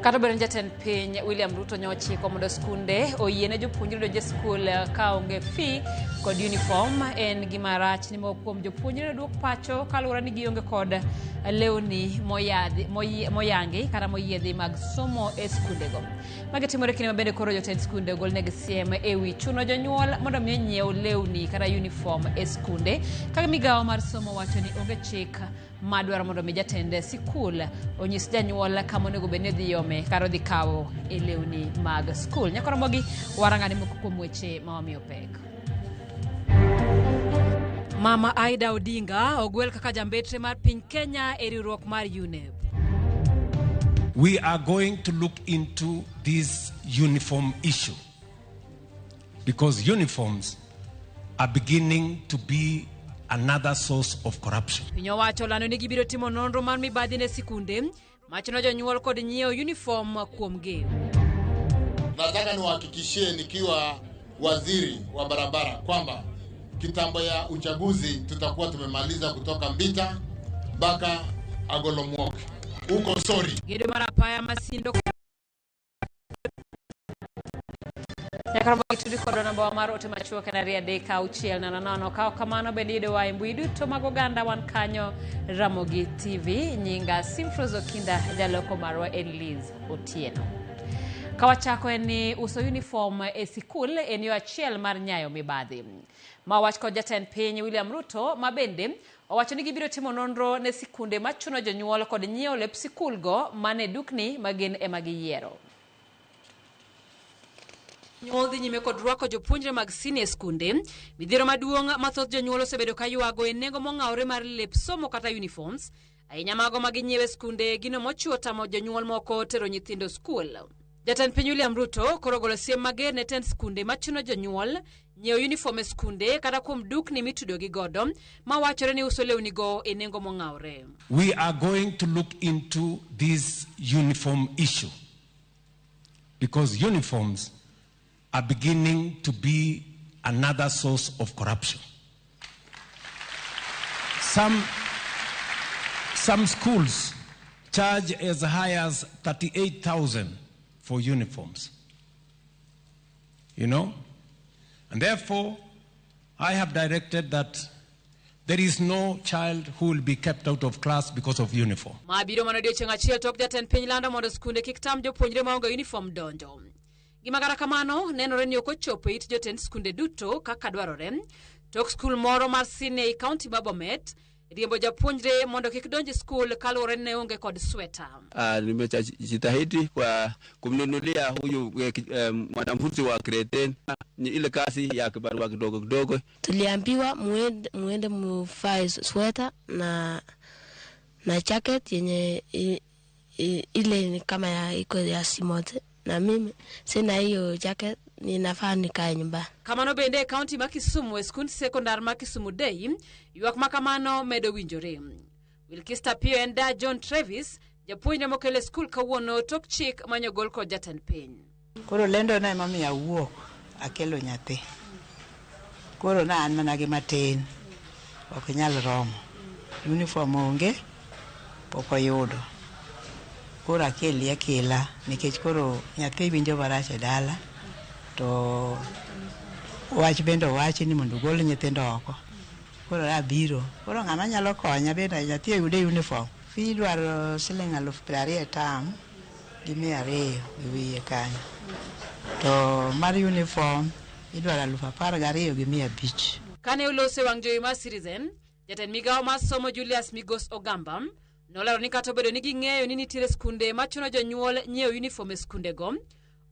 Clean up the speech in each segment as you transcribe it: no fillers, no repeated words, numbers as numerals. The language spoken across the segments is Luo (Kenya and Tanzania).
Kata obedo ni jatend piny William Ruto nyo ochiko mondo skunde oyiene jopuonjre donjo e skul ka onge fee kod uniform, en gima rach ni moko kuom jopuonjre oduok pacho kaluwore ni gionge kod lewni moyangi kata moyiedhi mag somo e skundego. Magi timore kinde ma bende koro jotend skunde ogolnegi siem e wi chuno jonyuol mondo mi onyiew lewni kata uniform e skunde ka migawo mar somo wacho ni onge chik madwaro mondo mi jatend sikul onyis janyuol kama onego bed ni odhi yome kata odhi kawo e lewni mag skul. Nyakoromogi warang'ane moko kuom weche ma wamiyo pek. Mama Aida Odinga ogwel kaka jambetre mar piny Kenya e riwruok mar UNEP. We are going to look into this uniform issue because uniforms are beginning to be another source of corruption. Piny owacho olando ni gibiro timo nonro mar mibadhi ne sikunde machuno jonyuol kod nyiewo uniform kuomgi. Nataka niwahakikishie nikiwa waziri wa barabara kwamba kitambo ya uchaguzi tutakuwa tumemaliza kutoka Mbita mpaka Agolomwok huko Sori. Gedo mar apaya Masindo Nyaka itudi kodwa namba mar ote machuok en 23600. Ka ok kamano bende yudowa e mbui duto mag oganda wan kanyo Ramogi TV. Nyinga Simfros Okinda, jaloko marwa en Liz Otieno. Ka wachako en ni uso uniform e sikul en yo achiel mar nyayo mibadhi. Ma wach kod jatend piny William Ruto ma bende owacho ni gibiro timo nonro ne sikunde machuno jonyuol kod nyiewo lep sikul go mane dukni ma gin ema giyiero. Jonyuol dhi nyime kod rwako jopuonjre mag sini e skunde. Midhiero maduong' ma thoth jonyuol osebedo ka ywago e nengo mong'awore mar lep somo kata uniforms, ahinya mago ma ginyiewo e skunde, gino mochiwo tamo jonyuol moko tero nyithindo skul. Jatend piny William Ruto koro ogolo siem mager ne tend skunde machuno jonyuol nyiewo uniform e skunde kata kuom dukni mitudogi godo ma wachore ni uso lewnigo e nengo mong'awore. We are going to look into this uniform issue because uniforms are beginning to be another source of corruption. Some schools charge as high as 38,000 for uniforms. You know? And therefore, I have directed that there is no child who will be kept out of class because of uniform. Ma biro mana odiechieng' achiel tok jatend piny lando mondo skunde kik tam jopuonjre maonge uniform donjo. Gima kata kamano nenore ni ok ochopo e it jotend skunde duto kaka dwarore. Tok skul moro mar Sine e kaunti ma Bomet riembo japuonjre mondo kik donj e skul kaluwore ni ne onge kod sweta. Nimejitahidi kwa kumnunulia huyu mwanafunzi wa grade 10 ni ile kazi ya kibarua kidogo kidogo. Tuliambiwa muende muvae sweta na jacket yenye ile ni kama ya iko ya simote, na mimi sina hiyo jacket, ninafaa nikae nyumbani. Kamano bende e kaunti ma Kisumu e skund sekondar ma Kisumu Day, ywak ma kamano medo winjore. Wilkista Pio en da John Travis, japuonjre mokel e skul kawuono tok chik manyogol kod jatend piny. Koro lendo na emomiyo awuok akelo nyathi. Koro na an mana gi matin, ok nyal romo. Uniform onge, pok oyudo. Koro akele akela nikech koro nyathi winjo marach e dala, to wach bende owachi ni mondo ogol nyithindo oko. Koro abiro. Koro ng'ama nyalo konya bende nyathi oyude uniform. Fee idwaro siling 20,000 e term gi 200 e wiye kanyo. To mar uniform idwaro 12,500. Kane olose wang' jowi mar Citizen, jatend migawo mar somo Julius Migos Ogamba nolero ni kata obedo ni ging'eyo ni nitiere skunde machuno jonyuol nyiewo uniform e skundego,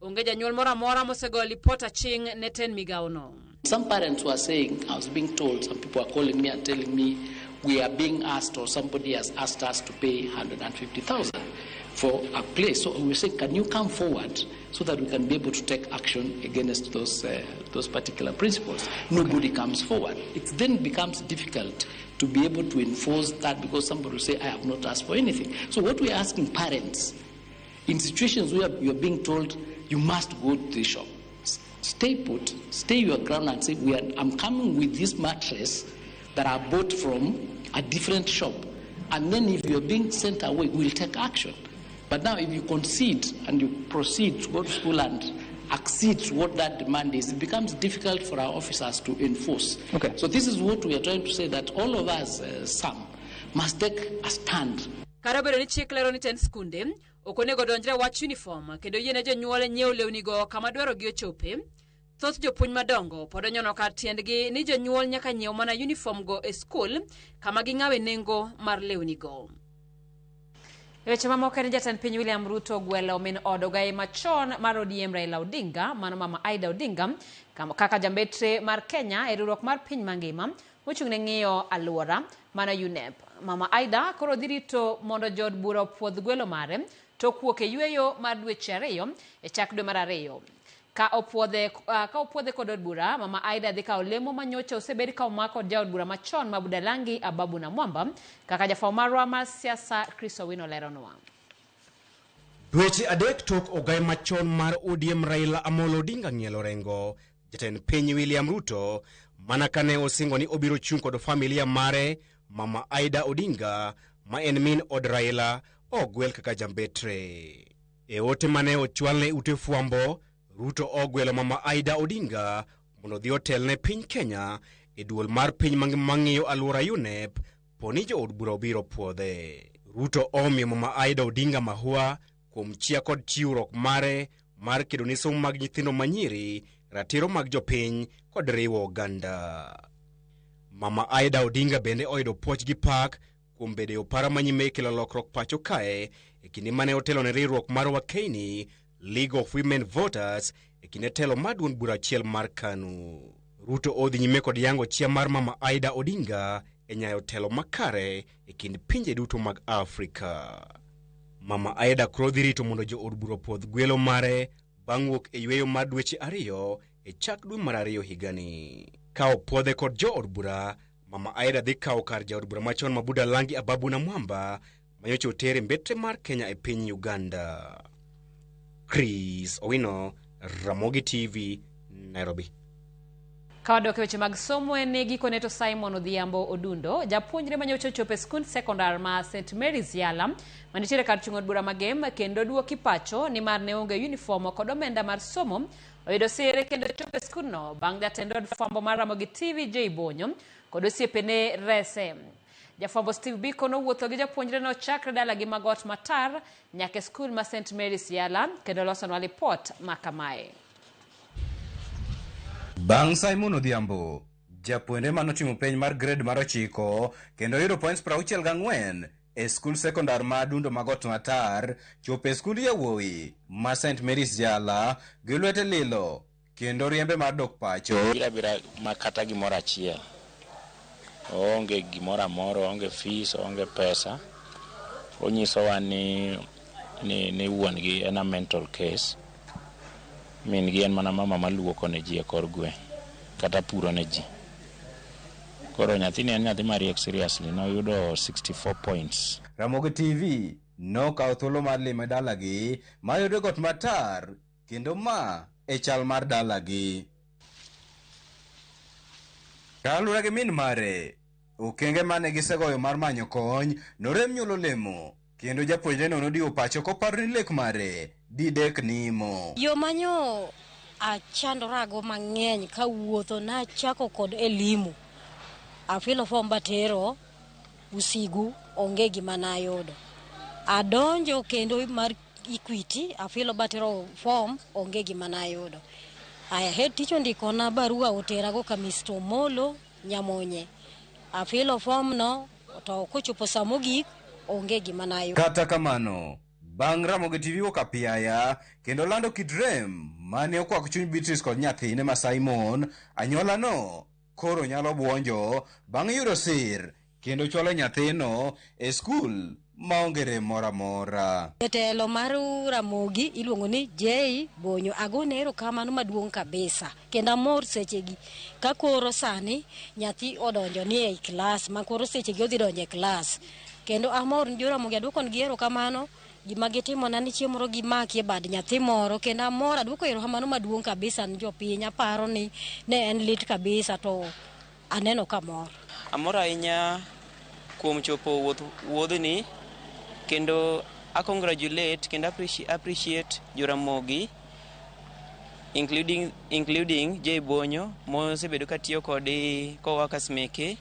onge janyuol moro amora mosegoyo lipot aching' ne tend migawono. Some parents were saying, I was being told, some people are calling me and telling me, we are being asked, or somebody has asked us to pay 150,000 for a place. So we say, can you come forward so that we can be able to take action against those particular principles? Nobody comes forward. It then becomes difficult to be able to enforce that because somebody will say, I have not asked for anything. So what we are asking parents, in situations where you are being told you must go to the shop, stay put, stay your ground and say, I'm coming with this mattress that I bought from a different shop. And then if you're being sent away, we'll take action. But now if you concede and you proceed to go to school and accede to what that demand is, it becomes difficult for our officers to enforce. Okay. So this is what we are trying to say, that all of us, some, must take a stand. Kata obedo ni chik lero ni tend skunde ok onego donjre wach uniform kendo yiene jonyuol nyiewo lewnigo kama dwarogi ochope. Thoth jopuonj madongo pod onyono kar tiendgi ni jonyuol nyaka nyiew mana uniform go e skul kama ging'awe nengo mar lewnigo. E weche mamoko en jatend piny William Ruto ogwelo min od ogaye machon mar ODM Raila Odinga, mano mama Aida Odinga, kaka jambetre mar Kenya e riwruok mar piny mangima mochung' ne ng'iyo alwora mana UNEP. Mama Aida koro dhi rito mondo jood bura opuodh gwelo mare tok wuok e yweyo mar dweche 2 e chak dwe mar 2. Ka opuodhe kod od bura, Mama Aida dhi kawo lemo manyocha osebed ka omak kod jaod bura machon ma Budalangi Ababu Namwamba, kaka jafwambo marwa mar siasa Chris Owino leronwa. Dweche 3 tok ogaye machon mar ODM Raila Amolo Odinga ng'ielo rengo jatend piny William Ruto mana kane osingo ni obiro chung' kod familia mare Mama Aida Odinga ma en min od Raila ogwel kaka jambetre. E ote mane ochwalne ute fwambo, Ruto ogwelo Mama Aida Odinga mondo odhi otelne piny Kenya e duol mar piny mangima mang'iyo alwora UNEP poni jood bura obiro puodhe. Ruto omiyo Mama Aida Odinga mahua kuom chia kod chiwruok mare mar kedo ne somo mag nyithindo manyiri, ratiro mag jopiny kod riwo oganda. Mama Aida Odinga bende oyudo puoch gi pak kuom bedo e opara manyime e kelo lokruok pacho kae e kinde mane otelo ne riwruok mar Wakeini League of Women Voters e kinde telo mar duond bura achiel mar KANU. Ruto odhi nyime kod yango chia mar Mama Aida Odinga e nyayo telo makare e kind pinje duto mag Afrika. Mama Aida koro dhi rito mondo jood bura opuodh gwelo mare bang' wuok e yweyo mar dweche 2 e chak dwe mar 2 higani. Ka opuodhe kod jood bura, Mama Aida dhi kawo kar jaod bura machon ma Budalangi Ababu Namwamba manyocha otere mbetre mar Kenya e piny Uganda. Chris Owino, Ramogi TV, Nairobi. Kawadok e weche mag somo en ni gikone to Simon Odhiambo Odundo, japuonjre manyocha ochopo e skund sekondar ma St Mary's Yala, manitiere kar chung' od bura Magem, kendo duoki pacho nimar ne onge uniform kod omenda mar somo, oyudo sir kendo chopo e skundno bang' jatend od fwambo mar Ramogi TV J Bonyo kod osiepene rese. Jafwambo Steve Biko nowuotho gi japuonjreno chakre dalagi ma Got Matar nyaka e skul ma St Mary's Yala kendo losonwa lipot ma kamae. Bang' Simon Odhiambo, japuonjre manotimo penj mar grade mar 9 kendo yudo points 64 e skul sekondar ma Adundo ma Got Matar, chopo e skund yawuowi ma St Mary's Yala gi lwete lilo kendo riembe mar dok pacho. Bira bira ma kata gimoro achiel. Oonge gimoro amora, oonge fees, oonge pesa. Onyisowa ni wuon gi en a mental case. Min gi en mana mama maluoko ne ji e kor gweng' kata puro ne ji. Koro nyathini en nyathi mariek seriously, noyudo 64 points. Ramogi TV nokawo thuolo mar lime dalagi mayudo Got Matar kendo ma e chal mar dalagi. Kaluwore gi min mare, okenge mane gisegoyo mar manyo kony norem nyuolo lemo kendo japuonjreno nodiwo pacho koparo ni lek mare didek nimo. Yo manyo achandorago mang'eny kawuotho nachako kod elimu. Afilo fom batero Usigu onge gima nayudo. Adonjo kendo mar Equity, afilo batero fom onge gima nayudo. Aya head teacher ondikona barua oterago ka Mr. Omolo Nyamonye. Afilo fom no to kochopo saa mogik onge gima nayudo. Kata kamano, bang' Ramogi TV wuok apiaya kendo lando kit rem mane okwako chuny Beatrice kod nyathine ma Simon, anyuola no koro nyalo buonjo bang' yudo sir kendo chwalo nyathino e skul maonge rem moro amora. Jatelo mar Ramogi iluongo ni J Bonyo, agone erokamano maduong' kabisa kendo amor sechegi ka koro sani nyathi odonjo ni ei klas ma koro sechegi odhi donjo e klas. Kendo amor ni jo Ramogi aduokonegi erokamano gima gitimona ni chieng' moro gimaki e bad nyathi moro kendo amor aduoko erokamano maduong' kabisa ni jopiny. Aparo ni ne en lit kabisa to aneno ka mor. Amor ahinya kuom chopo wuodhni kendo A congratulate kendo appreciate Joramogi including Jay Bonyo mosebedo katiyo kod co-workers meke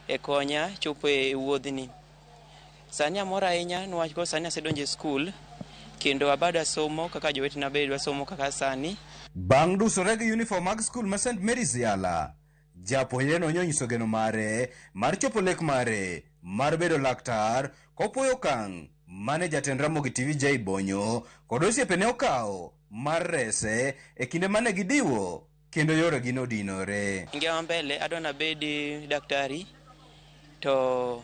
e konya chopo e wuodhni. Sani amor ahinya niwach koro sani asedonjo e skul kendo abado somo kaka jowetena bende somo kaka sani. Bang' dusore gi uniform mag skul ma St. Mary's Yala, japuonjre no nonyiso geno mare mar chopo lek mare mar bedo laktar kopuoyo okang' mane jatend Ramogi TV Jay Bonyo kod osiepene okawo mar rese e kinde mane gidiwo kendo yoregi nodinore. Ngima mbele adwa nabed daktari to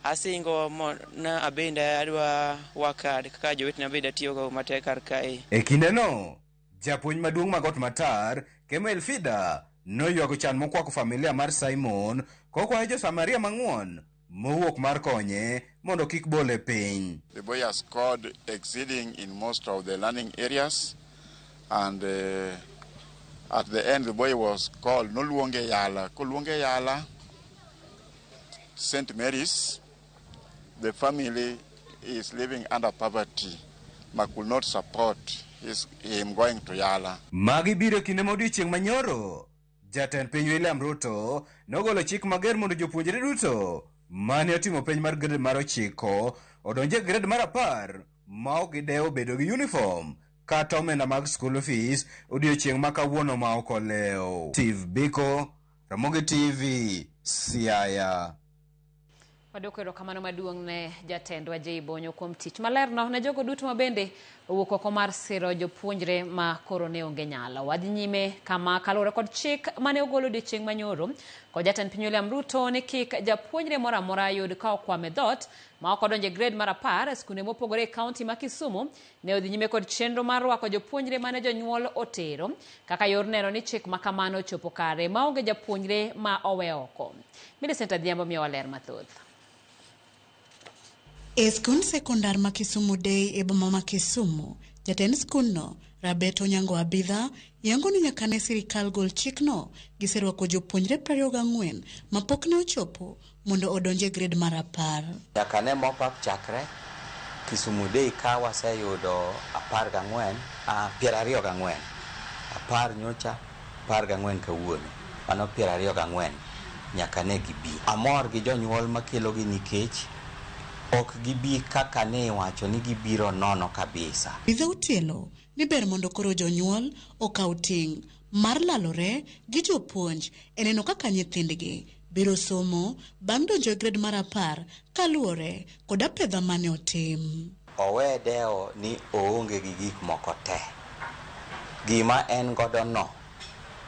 asingo na abende adwa work hard kaka jowetena bende atiyogo matek kar kae. E kindeno, japuonj maduong' ma Got Matar, Kemo Elfida, noywago chan mokwako familia mar Simon kokwayo jo-Samaria mang'won mowuok mar konye mondo kik bole piny. The boy has scored exceeding in most of the learning areas and at the end the boy was called noluonge Yala. Koluonge Yala, St. Mary's, the family is living under poverty ma could not support him going to Yala. Magi biro kinde ma odiechieng' manyoro. Jatend piny William Ruto nogolo chik mager mondo jopuonjre duto mane otimo penj mar grade mar 9 odonj e grade mar 10 ma ok gidewo bedo gi uniform kata omenda mag school fees odiechieng' ma kawuono ma ok olewo. Steve Biko, Ramogi TV, Siaya. Wadwoko erokamano maduong' ne jatendwa Jay Bonyo kuom tich malerno ne jogo duto ma bende owuok oko mar siro jopuonjre ma koro ne onge nyalo. Wadhi nyime kama kaluwore kod chik mane ogol odiechieng' manyoro kod jatend piny William Ruto ni kik japuonjre moro amora yud ka okwamo e dhoot ma ok odonjo e grade mar 10 e skunde mopogore e kaunti ma Kisumu ne odhi nyime kod chenro mar rwako jopuonjre mane jonyuol otero kaka yor neno ni chik ma kamano ochopo kare maonge japuonjre ma owe oko. Millicent Adhiambo miyowa ler mathoth. E skund sekondar ma Kisumu Day e boma ma Kisumu, jatend skundno Rabet Onyango Abidha yango ni nyaka ne sirikal gol chikno, giserwako jopuonjre 24 mapok ne ochopo mondo odonj e grade mar 10. Nyaka ne mop up chakre Kisumu Day ka waseyudo 14, 24, 10 nyocha, 14 kawuono, mano 24 nyaka ne gibi. Amor gi jonyuol makelogi nikech ok gibi kaka ne iwacho ni gibiro nono kabisa. Abidha otielo ni ber mondo koro jonyuol okaw ting' mar lalore gi jopuonj e neno kaka nyithindgi biro somo bang' donjo e grade mar 10 kaluwore kod apedha mane otim. Owe dewo ni oonge gi gik moko te. Gima en godo no,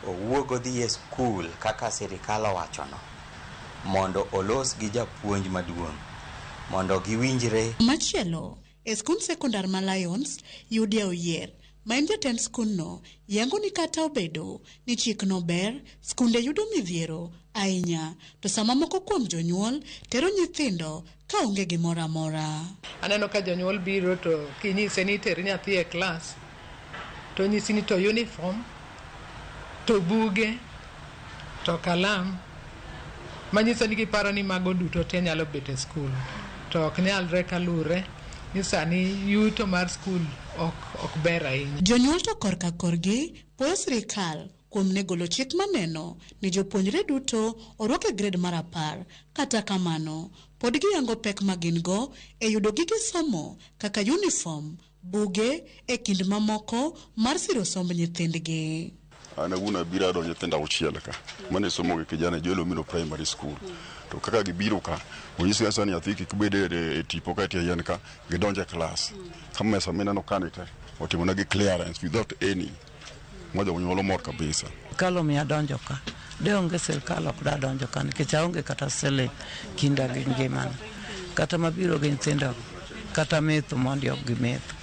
owuog odhi e skul kaka sirikal owachono mondo olos gi japuonj maduong' mondo giwinjre. Machielo, e skund sekondar ma Lions, Yudia Oyier, ma en jatend skundno, yango ni kata obedo ni chikno ber, skunde yudo midhiero ahinya, to sama moko kuom jonyuol tero nyithindo ka onge gimoro amora. Aneno ka jonyuol biro to kinyise ni iter nyathi e klas, to nyisi ni to uniform, to buge, to kalam, manyiso ni giparo ni mago duto te nyalo bet e skul. To ok nyalre kaluwre ni sani yuto mar skul ok ber ahinya. Jonyuol to korka korgi puoyo sirikal kuom ne golo chik maneno ni jopuonjre duto orwak e grade mar 10. Kata kamano, pod giyango pek ma gin go e yudo gige somo kaka uniform, buge e kind mamoko mar siro somb nyithindgi. An awuon abiro adonjo nyithindo 6 ka mane somo gi kijana Joel Omino Primary School. To kaka gibiro ka, onyisgi sani nyathi kik bed e tipo ka e yien ka, gidonjo e klas. Ka mesa mineno kani te, otimonegi clearance without any. Ma jonyuol omor kabisa. Sirkal omiya donjo ka. De onge sirkal ok dadonjo ka nikech aonge kata siling kinda gi ngimana. Kata mabiro gi nyithindo kata metho mondi ok gimetho.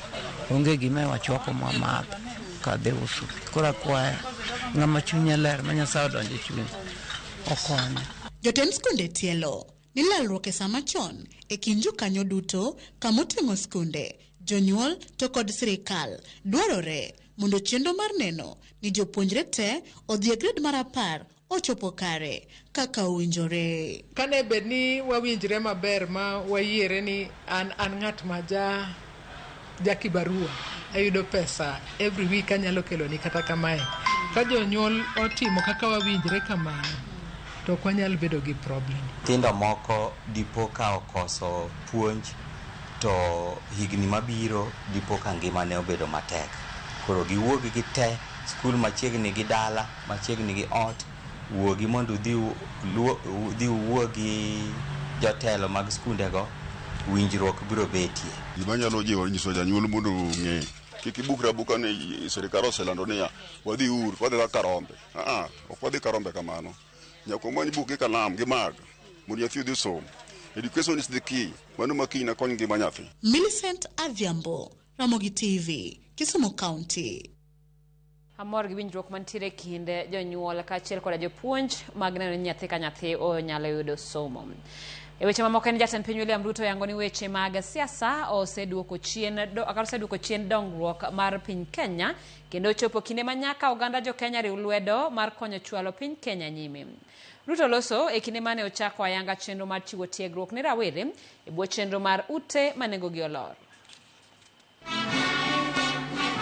Onge gima wachwako mwamadho kadhi uso. Koro akwaya ng'ama chunye ler ma Nyasaye odonjo e chunye okonya. Jotend skunde tielo ni lalruok e sama chon e kind jokanyo duto kamoting'o skunde, jonyuol to kod sirikal dwarore mondo chenro mar neno ni jopuonjre te odhi e grade mar 10 ochopo kare kaka owinjore. Kane bed ni wawinjre maber ma wayiere ni an an ng'at ma ja ja kibarua ayudo pesa every week anyalo keloni kata kamae. Ka jonyuol otimo kaka wawinjre kamano to ok wanyal bedo gi problem. Nyithindo moko dipo ka okoso puonj to higni mabiro dipo ka ngimane obedo matek. Koro giwuog gi te skul machiegni gi dala, machiegni gi ot, wuogi mondo udhi udhi uwuo gi jotelo mag skundego, winjruok biro betie. Gima anyalo jiwo nyiso janyuol mondo ong'e kik ibukri abuka ni sirikal oselando niya wadhi ur wadhi Karombe. Ah, ok wadhi Karombe kamano. Nyaka umany buk gi kalam gi mag mondo nyathi odhi osom. Education is the key. Mano ma kiny nakony ngima nyathi. Millicent Adhiambo, Ramogi TV, Kisumu County. Amor gi winjruok mantiere e kind jonyuol kaachiel koda jopuonj mag neno ni nyathi ka nyathi onyalo yudo somo. E weche mamoko en jatend piny William Ruto yango ni weche mag siasa oseduoko chien oseduoko chien dongruok mar piny Kenya kendo ochopo kinde ma nyaka oganda jo Kenya riw lwedo mar konyo chwalo piny Kenya nyime. Ruto loso e kinde mane ochako ayanga chenro mar chiwo tiegruok ne rawere e bwo chenro mar ute ma nengogi olor.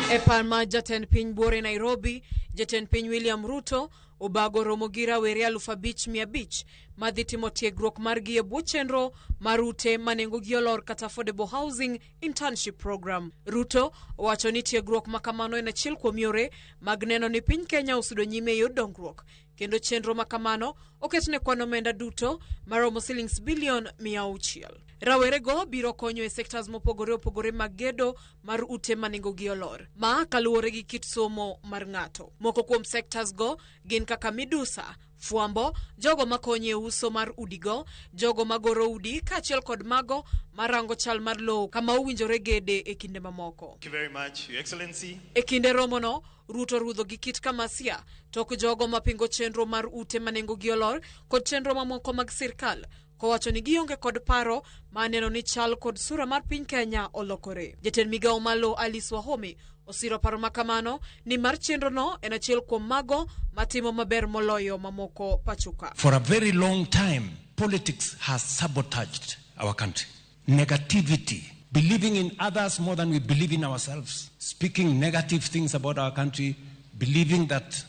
E par mar jatend piny buore Nairobi, jatend piny William Ruto obago romo gi rawere 5,500 madhi timo tiegruok margi e bwo chenro mar ute ma nengogi olor kata Affordable Housing Internship Program. Ruto owacho ni tiegruok ma kamano en achiel kuom yore mag neno ni piny Kenya osudo nyime e yor dongruok kendo chenro ma kamano oketne kwan omenda duto maromo silings bilion 600. Rawerego biro konyo e sectors mopogore opogore mag gedo mar ute ma nengogi olor. Ma kaluwore gi kit somo mar ng'ato. Moko kuom sectors go gin kaka midusa, fwambo, jogo makonyo e uso mar udigo, jogo magoro udi kaachiel kod mago marango chal mar lowo kama owinjore gede e kinde mamoko. Thank you very much, Your Excellency. E kinde romono, Ruto rudho gi kit kamasia tok jogo mapingo chenro mar ute ma nengogi olor kod chenro mamoko mag sirkal kowacho ni gionge kod paro ma neno ni chal kod sura mar piny Kenya olokore. Jatend migawo mar lowo Alice Wahome osiro paro ma kamano ni mar chenrono en achiel kuom mago matimo maber moloyo mamoko pachoka. For a very long time, politics has sabotaged our country. Negativity, believing in others more than we believe in ourselves, speaking negative things about our country, believing that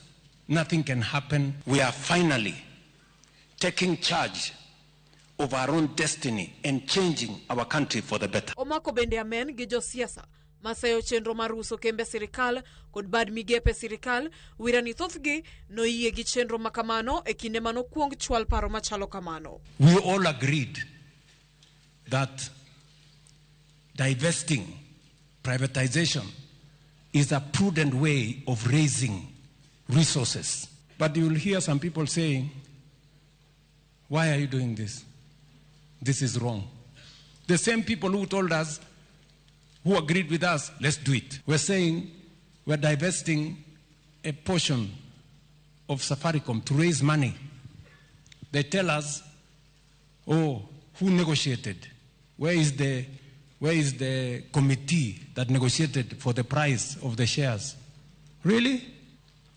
nothing can happen. We are finally taking charge of our own destiny and changing our country for the better. Omako bende amen gi josiasa maseyo chenro mar uso kembe sirikal kod bad migepe sirikal wira ni thothgi noyie gi chenro makamano e kinde manokwong chwal paro machalo kamano. We all agreed that divesting, privatization, is a prudent way of raising resources. But you will hear some people saying, why are you doing this? This is wrong. The same people who told us, who agreed with us, let's do it. We're saying we're divesting a portion of Safaricom to raise money. They tell us, oh, who negotiated? Where is the committee that negotiated for the price of the shares? Really?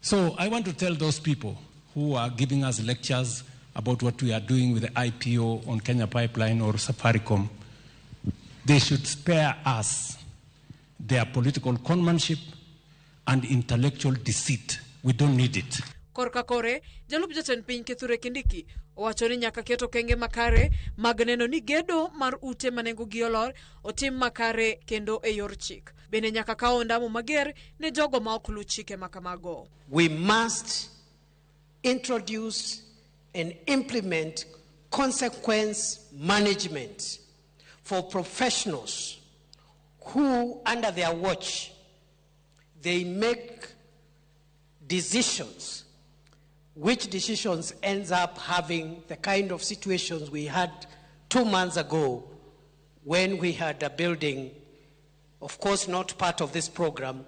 So I want to tell those people who are giving us lectures about what we are doing with the IPO on Kenya Pipeline or Safaricom, they should spare us their political conmanship and intellectual deceit. We don't need it. Korka kore, jalup jatend piny Kithure Kindiki owacho ni nyaka ket okenge makare mag neno ni gedo mar ute ma nengogi olor otim makare kendo e yor chik. Bende nyaka kaw ondamo mager ne jogo ma ok luw chike makamago. We must introduce and implement consequence management for professionals who, under their watch, they make decisions, which decisions ends up having the kind of situations we had 2 months ago when we had a building, of course not part of this program,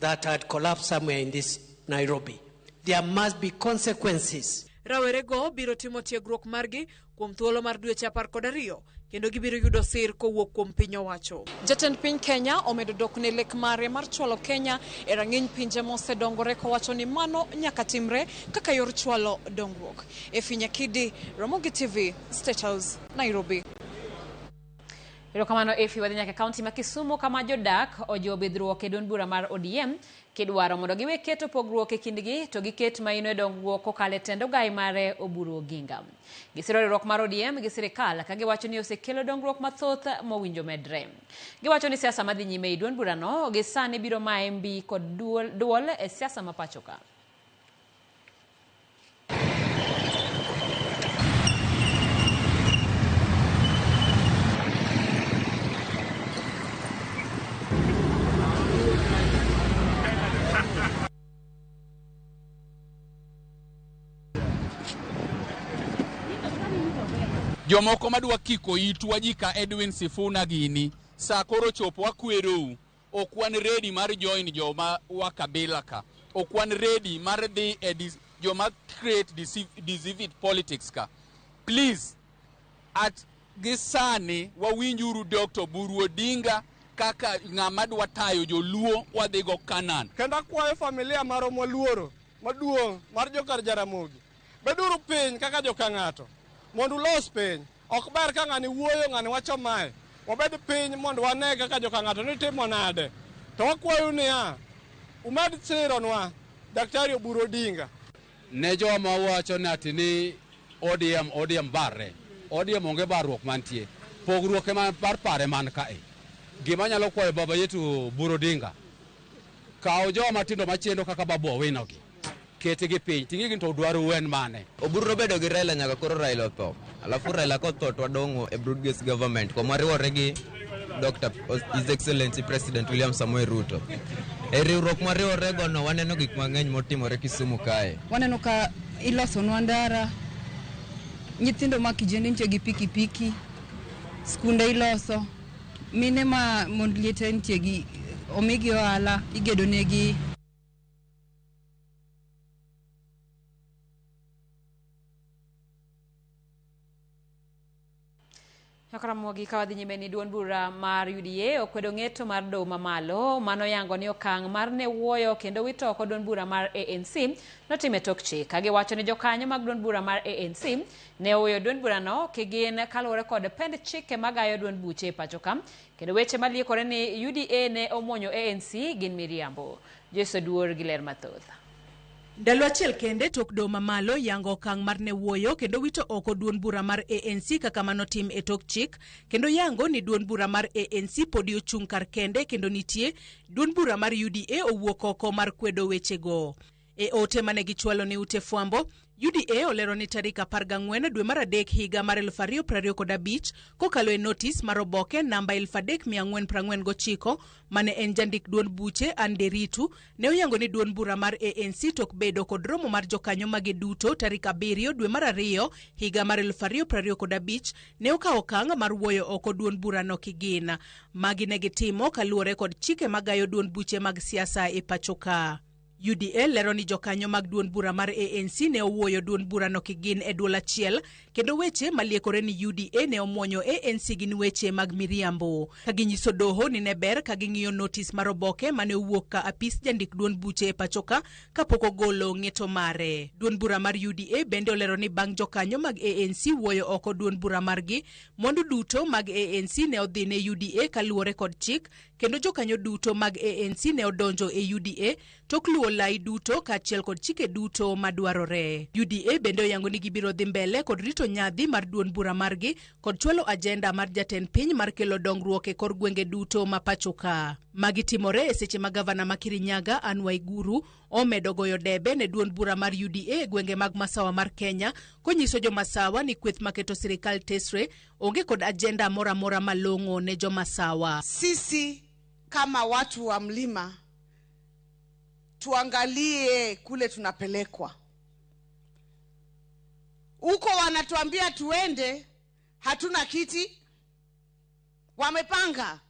that had collapsed somewhere in this Nairobi. There must be consequences. Rawerego biro timo tiegruok margi kuom thuolo mar dweche 12 kendo gibiro yudo sir kowuok kuom piny owacho. Jatend piny Kenya omedo dok ne lek mare mar chwalo Kenya e rang'iny pinje mosedongore kowacho ni mano nyaka timre kaka yor chwalo dongruok. Efi Nyakidi, Ramogi TV, State House, Nairobi. Erokamano Efi, wadhi nyaka e kaunti ma Kisumu kama jodak ojiwo bidhruok e duond bura mar ODM kidwaro mondo giwe keto pogruok e kindgi to giket maino e dongruok kokalo e tend ogai mare Oburu Oginga. Gisiro riwruok mar ODM gi sirikal ka giwacho ni osekelo dongruok mathoth mowinjo medre. Giwacho ni siasa madhi nyime e duond burano gi sani biro maye mbi kod duol e siasa ma pacho ka. Jomoko madwa kiko itwa ji ka Edwin Sifuna gini, sa koro chopo wakwerou. Ok wan ready mar join joma wa kabila ka. Ok wan ready mar dhi e joma create deceived politics ka. Please, at gi sani wawinjuru Dr. Oburu Odinga kaka ng'ama dwa tayo joluo wadhigo Canaan. Kendo akwayo familia marwa mwaluoro maduong' mar jokar Jaramogi, beduru piny kaka joka ng'ato mondo ulos piny. Ok ber ka ng'ani wuoyo, ng'ani wacho mae. Wabed piny mondo wane kaka joka ng'ato ni timo nade. To wakwayo niya, umed sironwa Daktari Oburu Odinga. Ne joma wacho ni ati ni ODM, ODM barre. ODM onge barruok mantie. Pogruok ema mar pare man kae. Gima nyalo kwayo baba yetu Oburu Odinga, kaw joma tindo machendo kaka Babu Owino gi, ketgi piny, ting'i gin to dwaro en mane. Oburu nobedo gi Raila nyaka koro Raila otho. Alafu Raila kotho to wadong'o e broad-based government kwa mwariwore gi Dr. His Excellency President William Samoei Ruto. E riwruok mwariwore go no waneno gik mang'eny motimore Kisumu kae. Waneno ka ilosonwa ndara, nyithindo ma kijende nitie gi pikipiki, skunde iloso, mine ma mond liete nitie gi omigi ohala, igedo negi. Ramogi ka wadhi nyime ni duond bura mar UDA okwedo ng'eto mar doho mamalo mano yango ni okang' mar ne wuoyo kendo wito oko duond bura mar ANC notime tok chik. Ka giwacho ni jokanyo mag duond bura mar ANC ne oweyo duond burano kigin kaluwore kod pend chike magayo duond buche e pacho ka, kendo weche maliekore ni UDA ne omonyo ANC gin miriambo. Joyce Oduor gi ler mathoth. Ndalo achiel kende tok doho mamalo yango okang' mar ne wuoyo kendo wito oko duond bura mar ANC kaka mano tim e tok chik, kendo yango ni duond bura mar ANC podi ochung' kar kende kendo nitie duond bura mar UDA owuok oko mar kwedo wechego. E ote mane gichwalo ne ute fwambo, UDA olero ni tarik 14 dwe mar 3 higa mar 2025 kokalo e notis mar oboke namba 3449 mane en jandik duond buche Anderitu ne oyango ni duond bura mar ANC tok bedo kod romo mar jokanyo mage duto tarik 7 dwe mar 2 higa mar 2025 ne okawo okang' mar wuoyo oko duond burano kigin. Magi ne gitimo kaluwore kod chike magayo duond buche mag siasa e pacho ka. UDA lero ni jokanyo mag duond bura mar ANC ne owuoyo duond burano kigin e duol achiel, kendo weche maliekore ni UDA ne omuonyo ANC gin weche mag miriambo. Ka ginyiso doho ni ne ber ka ging'iyo notis mar oboke mane owuok ka apis jandik duond buche e pacho ka kapok ogolo ng'eto mare. Duond bura mar UDA bende olero ni bang' jokanyo mag ANC wuoyo oko duond bura margi, mwandu duto mag ANC ne odhi ne UDA kaluwore kod chik, kendo jokanyo duto mag ANC ne odonjo e UDA tok luwo lai duto kaachiel kod chike duto madwarore. UDA bende oyango ni gibiro dhi mbele kod rito nyadhi mar duond bura margi kod chwalo ajenda mar jatend piny mar kelo dongruok e kor gwenge duto ma pacho ka. Magi timore e seche ma gavana ma Kirinyaga Anne Waiguru omedo goyo debe ne duond bura mar UDA e gwenge mag masawa mar Kenya, konyiso jomasawa ni kweth maketo sirikal tesre onge kod ajenda moro amora malong'o ne jomasawa. Sisi kama watu wa mlima tuangalie kule tunapelekwa. Huko wanatuambia tuende, hatuna kiti. Wamepanga.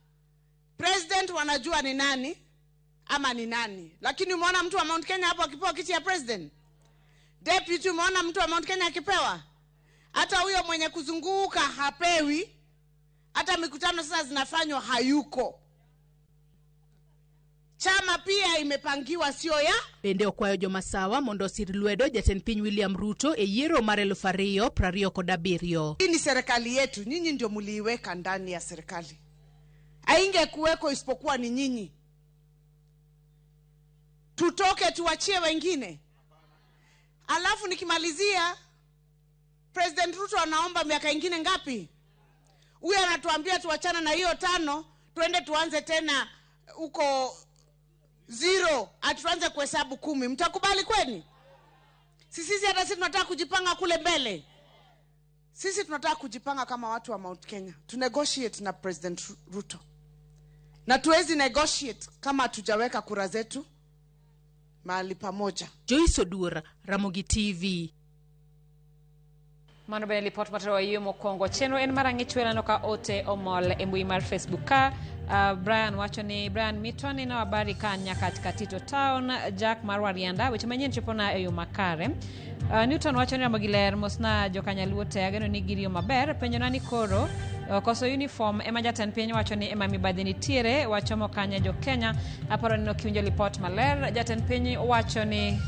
President wanajua ni nani ama ni nani. Lakini umeona mtu wa Mount Kenya hapo akipewa kiti ya president? Deputy umeona mtu wa Mount Kenya akipewa? Hata huyo mwenye kuzunguka hapewi. Hata mikutano sasa zinafanywa hayuko. Chama pia imepangiwa sio ya Bende okwayo jomasawa mondo osir lwedo jatend piny William Ruto e yiero mar 2027. Hii ni serikali yetu, nyinyi ndio mliiweka ndani ya serikali, haingekuweko isipokuwa ni nyinyi. Tutoke tuachie wengine. Alafu nikimalizia, President Ruto anaomba miaka ingine ngapi? Huyu anatuambia tuachane na hiyo tano, tuende tuanze tena huko zero, atuanze kuhesabu 10. Mtakubali kweli? Sisi hata sisi tunataka kujipanga kule mbele. Sisi tunataka kujipanga kama watu wa Mount Kenya. Tu negotiate na President Ruto. Na tuwezi negotiate kama hatujaweka kura zetu mahali pamoja. Joyce Odur, Ramogi TV. Mano bende lipot matero yie mokwongo. Chenro en mar ang'ich welano ka ote omol e mbui mar Facebook ka Brian wacho ni Brian Mito ni no habari ka nyaka Katito Town. Jack mar Warianda weche manyien chopona e yo makare. Newton wacho ni Ramogi ler mosna jokanyaluo te ageno ni giriyo maber. Penjona ni koro koso uniform ema jatend piny wacho ni ema mibadhi nitiere wachomo kanye jo Kenya. Aparo ni nokiwinjo lipot maler. Jatend piny wacho ni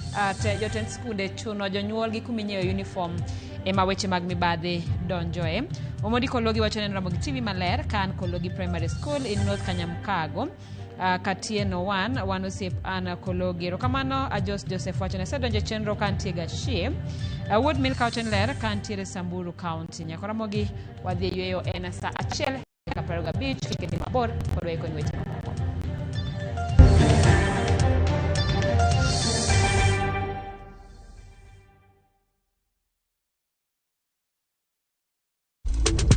jotend skunde chuno jonyuol gi kuminyiewe uniform ema weche mag mibadhi donjoe. Omondi Kologi wacho ni Ramogi TV maler ka an Kologi Primary School in North Kanyamkago. Katieno 1 wan osiep an Kologi. Erokamano Ajos Joseph wacho ni asedonjo e chenro ka antie Gashie. Wuod Milka wacho ni ler ka antiere Samburu County. Nyako Ramogi wadhi e yweyo en saa 1:25 kik idhi mabor kod waikoni weche mamoko.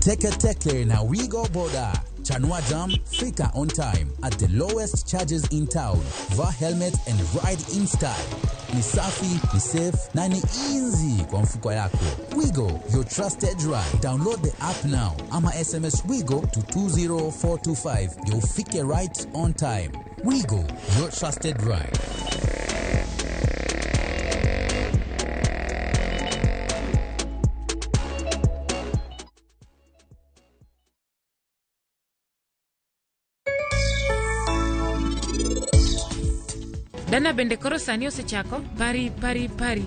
Teke Teke na Wigo Boda. Chanua Jam, fika on time at the lowest charges in town. Vaa helmet and ride in style. Ni safi, ni safe na ni easy kwa mfuko yako. Wigo, your trusted ride. Download the app now ama SMS Wigo to 20425 ndio ufike right on time. Wigo, your trusted ride. Dana bende koro sani osechako pari pari pari.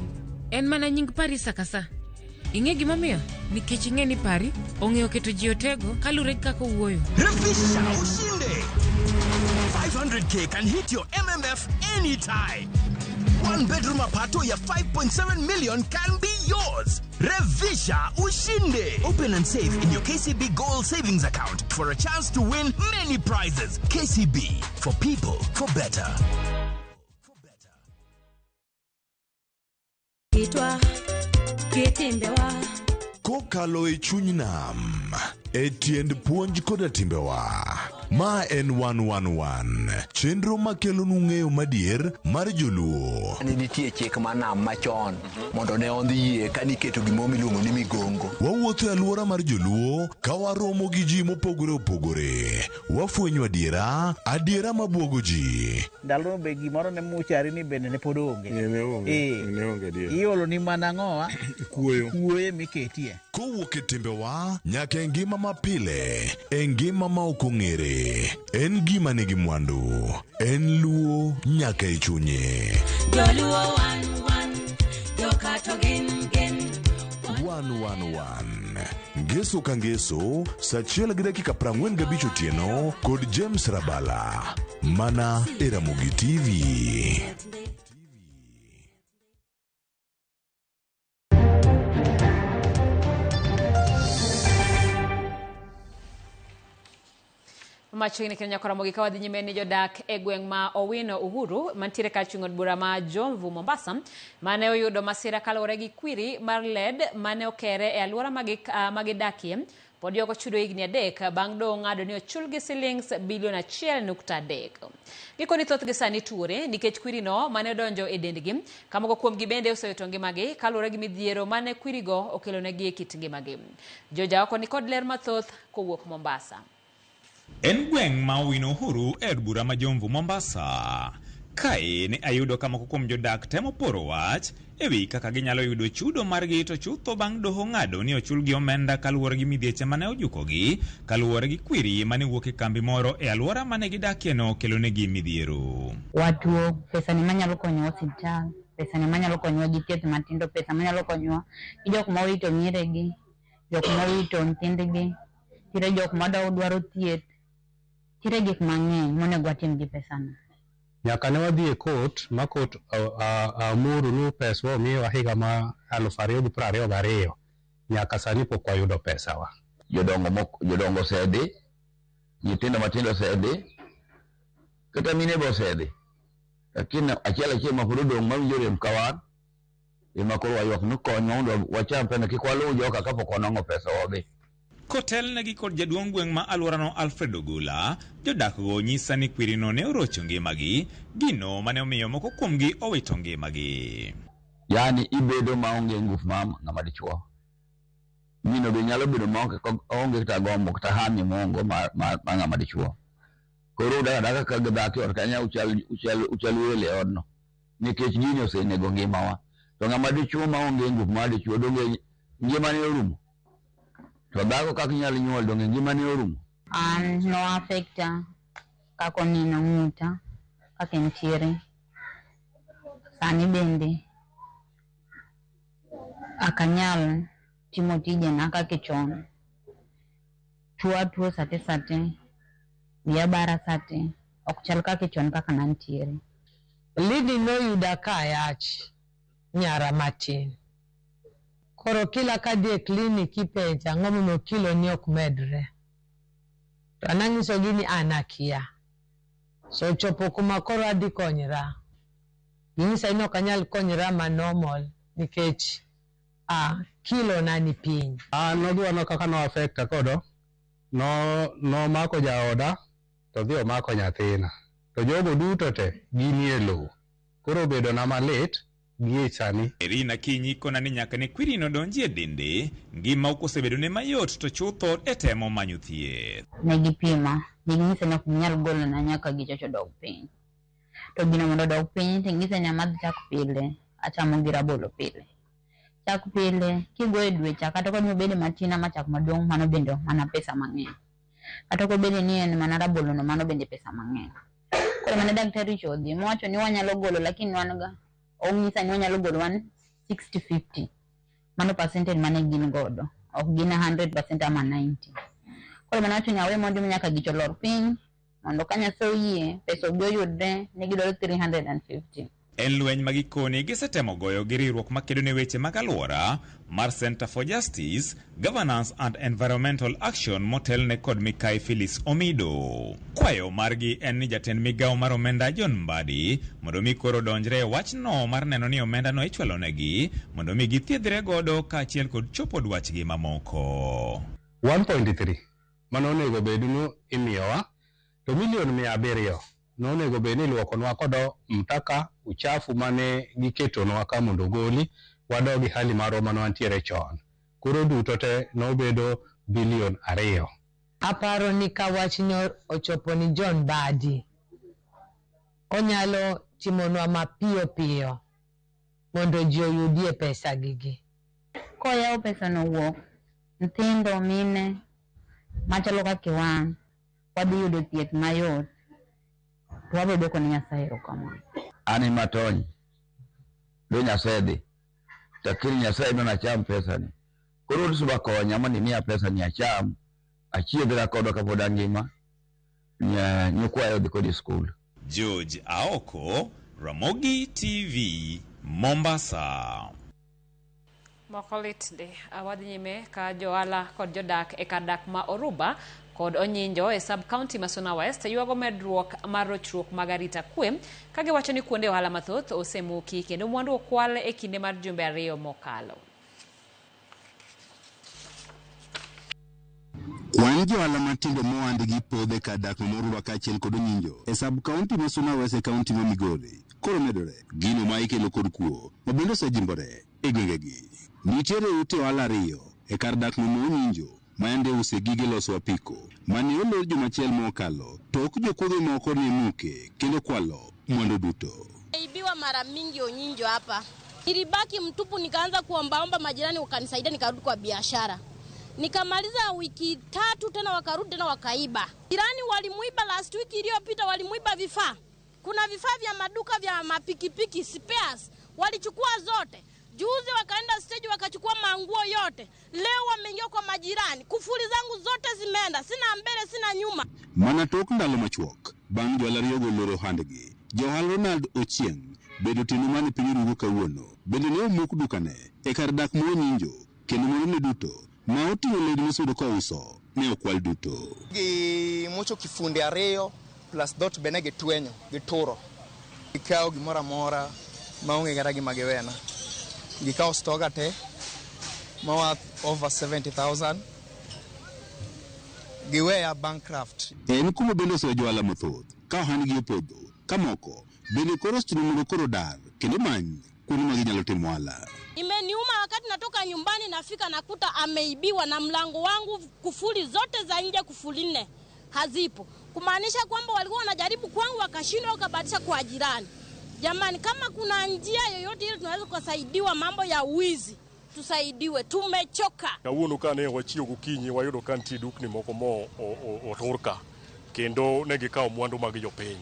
En mana nying pari sa ka sa. Ing'e gimomiyo? Nikech ing'e ni pari ong'eyo keto ji otego kaluwore gi kaka owuoyo. Refisha ushinde. 500k can hit your MMF anytime. One bedroom apato ya 5.7 million can be yours. Revisha ushinde. Open and save in your KCB Gold Savings Account for a chance to win many prizes. KCB, for people, for better. Kitwa, kitimbewa. Kokalo e chuny nam, e tiend puonj koda timbewa. Ma en 111, chenro makelonu ng'eyo madier mar joluo. Ne nitie chik mar nam machon mondo ne ondhi yie ka niketo gimoro miluongo ni migongo. Wawuotho e alwora mar joluo ka waromo gi ji mopogore opogore. Wafwenyo adiera, adiera mabuogo ji. Ndalono be gimoro ne muchari ni bende ne pod onge. Ne onge adier. Iolo ni mana ang'owa? Kuoyo. Kuoyo miketie. Kowuok e timbewa nyaka e ngima mapile, e ngima ma ok ong'ere. En gima nigi mwandu, en luo nyaka e chunye. Joluo wan wan, jokato gin gin. 111 Ngeso ka ngeso, saa 1:45 otieno kod James Rabala. Mana e Ramogi TV. Machiegni kendo nyako Ramogi ka wadhi nyime ni jodak e gweng' ma Owino Uhuru mantiere kar chung' od bura ma Jomvu Mombasa mane oyudo masira kaluwore gi kwiri mar led mane okere e alwora magidakie pod ok ochudo higni 3 bang' doho ng'ado ni ochulgi silings bilion 1.3. Gikoni thothgi sani tuore nikech kwirino mane odonjo e dendgi ka moko kuomgi bende osewito ngimagi kaluwore gi midhiero mane kwirigo okelonegi e kit ngimagi. Joja oko nikod ler mathoth kowuok Mombasa. En gweng' ma Owino Uhuru e od bura ma Jomvu Mombasa. Kae ne ayudo ka moko kuom jodak temo poro wach ewi kaka ginyalo yudo chudo margi to chutho bang' doho ng'ado ni ochulgi omenda kaluwore gi midhieche mane ojukogi kaluwore gi kwiri mane wuok e kambi moro e alwora mane gidakieno kelonegi midhiero. Watuo, pesa ni manyalo konyowa osiptal, pesa ni manyalo konyowa gi thieth matindo, pesa manyalo konyowa gi jok ma owito mieregi, jok ma owito nyithindgi, nitiere jok ma dwaro thieth, nitiere gik mang'eny monego watim gi pesano. Nyaka ne wadhi e court ma court amuru ni peswa omiwa higa ma 2022 nyaka sani pok wayudo pesawa. Jodongo osedhi, nyithindo matindo osedhi, kata mine be osedhi. Lakini achiel achiel ma pod odong' mawinjo rem ka wan, ema koro waywak ni konywa mondo wacham pesa kik waluw joka kapok wanwang'o pesa wadhi. Kotelnegi kod jaduong' gweng' ma alworano Alfred Ogola, jodakgo nyisa ni kwirino ne orocho ngimagi, gino mane omiyo moko kuomgi owito ngimagi. Yaani ibedo maonge ngufu mar ng'ama dichuo. Mino be nyalo bedo maonge kata gombo kata hamu mongo mar ng'ama dichuo. Koro udak adaka ka dhako e ot kanyo uchal welo e odno. Nikech gini osenego ngimawa. To ng'ama dichuo maonge ngufu mar dichuo donge ngimane orumo. To dhako kaka inyalo nyuol donge ngimane orumo. An no affecta kaka onino ng'uta kaka entiere. Sani bende ok anyal timo tijena kaka chon. Tuo atuo sate sate, wiya bara sate, ok chal kaka chon kaka nantiere. Lidi noyuda ka ayach nyara matin. Koro kila kadhi e klinik ipenja ang'o momiyo kilo ni ok medre. To an anyisogi ni an akia. So chopo kuma koro adhi konyra. Ginyisa ni ok anyal konyra ma normal nikech kilo na ni piny. An nodwano kaka no affecta kodo, nomako jaoda to dhi omako nyathina. To jogo duto te ginie lowo. Koro obedo na malit gie sani. Irina Kinyi kona ni nyaka ne kwirino donji e dende, ngima ok osebedone mayot to chutho e temo manyo thieth. Ne gipima, ne ginyisa ni ok ginyal golona nyaka gichocho dog piny. To gino mondo odog piny to ginyisa ni amadh chak pile, achamo gi rabolo pile. Chak pile, kigoyo e dwe cha kata ka obedo matin ama chak maduong' mano bende mana pesa mang'eny. Kata kobedo ni en mana rabolo no mano bende pesa mang'eny. Koro mane daktari chodhi mowacho ni wanyalo golo lakini wan ga onyisa ni wanyalo golo 160-50. Mano percentage mane gin godo. Ok gin 100% ama 90. Koro mane wacho ni awe mondo nyaka gicho lor piny mondo ka Nyasaye oyie pesa obi oyudre ne gidwaro 350. En lweny ma gikone gisetemo goyo gi riwruok makedo ne weche mag alwora mar Center for Justice, Governance and Environmental Action motelne kod Mikai Phyllis Omido. Kwayo margi en ni jatend migawo mar omenda John Mbadi mondo mi koro donjre e wachno mar neno ni omenda no ichwalonegi mondo mi githiedhre godo kaachiel kod chopo dwachgi mamoko. 1.3 mano onego bed ni imiyowa to milion 700 nonego bed ni iluokonwa kodo mtaka uchafu mane giketonwa ka mondo ogoli wadogi hali marwa mane wantiere chon. Koro duto te nobedo bilion 2. Aparo ni ka wachni ochopo ni John Mbadi, onyalo timonwa mapiyo piyo mondo ji oyudie pesa gigi. Koyawo pesa no wuok, nyithindo mine machalo kaka wan wadhi yudo thieth mayot. To wabiro dwoko ne Nyasaye erokamano. An ema tony, do Nyasaye dhi. Lakini Nyasaye dwa nacham pesa ni. Koro Rusuba konya mondo imiya pesa ni acham, achiedhra kodo kapod angima, nyikwayo odhi kod e skul. George Aoko, Ramogi TV, Mombasa. Moko lit ndi. Wadhi nyime ka johala kod jodak e kar dak ma Oruba kod Onyinjo e sub county ma Suna West ywago medruok mar rochruok mag arita kwe ka giwacho ni kuonde ohala mathoth osemuki kendo mwandu okwal e kinde mar jumbe 2 mokalo. Kwan johala matindo mohandgi podhe kar dak ma Oruba kaachiel kod Onyinjo e sub county ma Suna West e county ma Migori koro medore. Gino ma ikelo kod kuo ma bende osejimbore e gwengegi. Nitiere ute ohala 2 e kar dak ma Onyinjo ma yande use gige loso apiko mane olor juma achiel mokalo tok jokuoge moko ne muke kendo kwalo mwandu duto. Ibiwa mara mingi Onyinjo hapa. Nilibaki mtupu, nikaanza kuombaomba majirani wakanisaidia, nikarudi kwa biashara. Nikamaliza wiki 3 tena wakarudi tena wakaiba. Jirani walimuiba last week iliyopita, walimuiba vifaa. Kuna vifaa vya maduka vya mapikipiki spares, walichukua zote. Juzi wakaenda stage wakachukua manguo yote. Leo wameingia kwa majirani. Kufuli zangu zote zimeenda, sina mbele sina nyuma. Mana tok ndalo machuok bang' jwala ariyogo loro handgi, johala Ronald Ochieng bedo otieno mane piny orugo kawuono bende ne omuk dukane e kar dak ma Onyinjo kendo mwandune duto ma oting'o lewni mosebedo kouso ne okwal duto. Gimocho kifunde 2 plus dot bene gitwenyo gituro. Gikawo gimoro amora maonge kata gima giwena. Gikawo stoga te ma worth over 70,000. Giweya bankrupt. En kuma bende oseyo johala mathoth ka ohandgi opodho ka moko bende koro osechino mondo koro dar kendo many kuonde ma ginyalo timo ohala. Imeniuma wakati natoka nyumbani nafika nakuta ameibiwa na mlango wangu, kufuli zote za nje kufuli 4 hazipo. Kumaanisha kwamba walikuwa wanajaribu kwangu wakashindwa wakabatisha kwa jirani. Jamani, kama kuna njia yoyote ile tunaweza kusaidiwa mambo ya wizi, tusaidiwe, tumechoka. Kawuono kane wachiewo gokinyi wayudo ka nitie dukni moko mo otur ka kendo ne gikawo mwandu mag jopiny.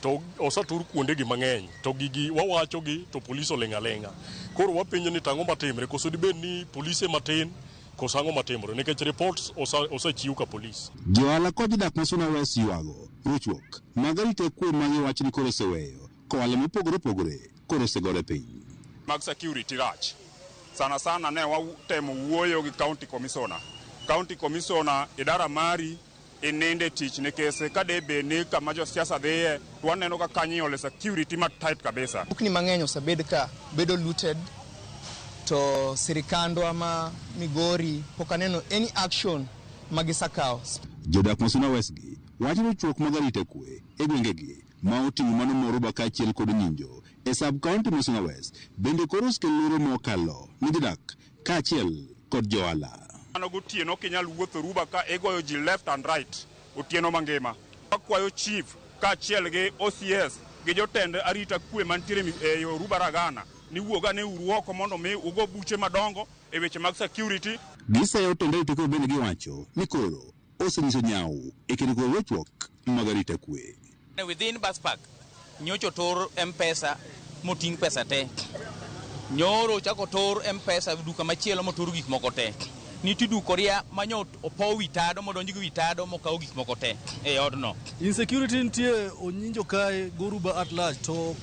To osetur kuondegi mang'eny to gigi wawachogi to polis oling' aling'a. Koro wapenjo ni tang'o matimre, koso dibed ni polise matin koso ang'o matimore nikech reports osechiw ka polis. Johala kod jodak ma Suna West ywago rochruok mag arita kwe ma giwacho ni koro oseweyo kohala mopogore opogore koro osegore piny. Mag security rach. Sana sana ne watemo wuoyo gi county commissioner. County commissioner idara mari inende tich nikech ka de bed ni kama josiasa dhiye to waneno ka kanyo iole security ma tight kabisa. Dukni mang'eny osebed ka bedo looted to sirikandwa ma Migori pok aneno any action magisakawo. Jodak ma Suna West gi wacho ni rochruok mag arita kwe e gwengegi ma oting'o mano Moruba kaachiel kod Onyinjo e sub county ma Suna West bende koro osekelo luoro mokalo ne jodak kaachiel kod johala. Mano gotieno ok inyal wuotho Ruba ka igoyo ji left and right otieno mangima. Wakwayo chief kaachiel gi OCS gi jotend arita kwe mantiere e Ruba Ragana ni wuog ane uru oko mondo mi ugo buche madongo e weche mag security. Giseyo tend arita kwe bende giwacho ni koro osenyiso nyawo e kedo kod rochruok mag arita kwe. Within bus park nyocha otur M-Pesa moting' pesa te. Nyoro ochako otur M-Pesa duka machielo motur gik moko te. Nitie dukoria manyo opow wi tado modonj gi wi tado mokaw gik moko te e odno. Insecurity nitie Onyinjo kae Goruba at large to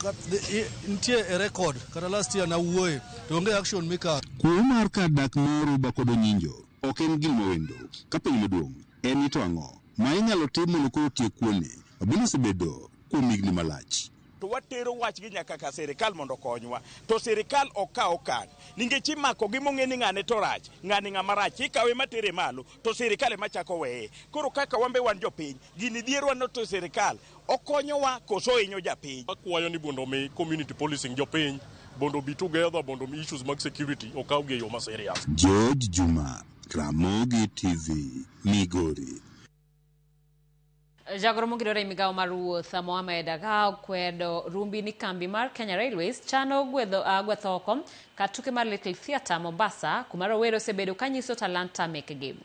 nitie e record kata last year nawuoye to onge action mikawo. Kuo mar kar dak ma Oruba kod Onyinjo ok en gima wendo ka penjo maduong' en ni to ang'o ma inyalo tim mondo koro otiek kuoni mabende osebedo kuom higni malach. To watero wachgi nyaka ka sirikal mondo okonywa. To sirikal ok kaw okang' nikech imako gi mong'e ni ng'ane to rach, ng'ani ng'ama rach, ikawe matere malo to sirikal ema chako weye. Koro kaka wan be wan jopiny, gini dhierwa no to sirikal okonyowa koso hinyo japiny. Akwayo ni mondo mi community policing jopiny mondo be together mondo mi issues mag security okaw gi e yo ma serious. George Juma, Ramogi TV, Migori. Jagoro mongirore e migawo mar wuoth Mohamed Agao kwedo rumbi ni kambi mar Kenya Railways chano gwetho oko kar tuke mar Little Theatre Mombasa kuma rowere osebedo kanyiso talanta mekgi.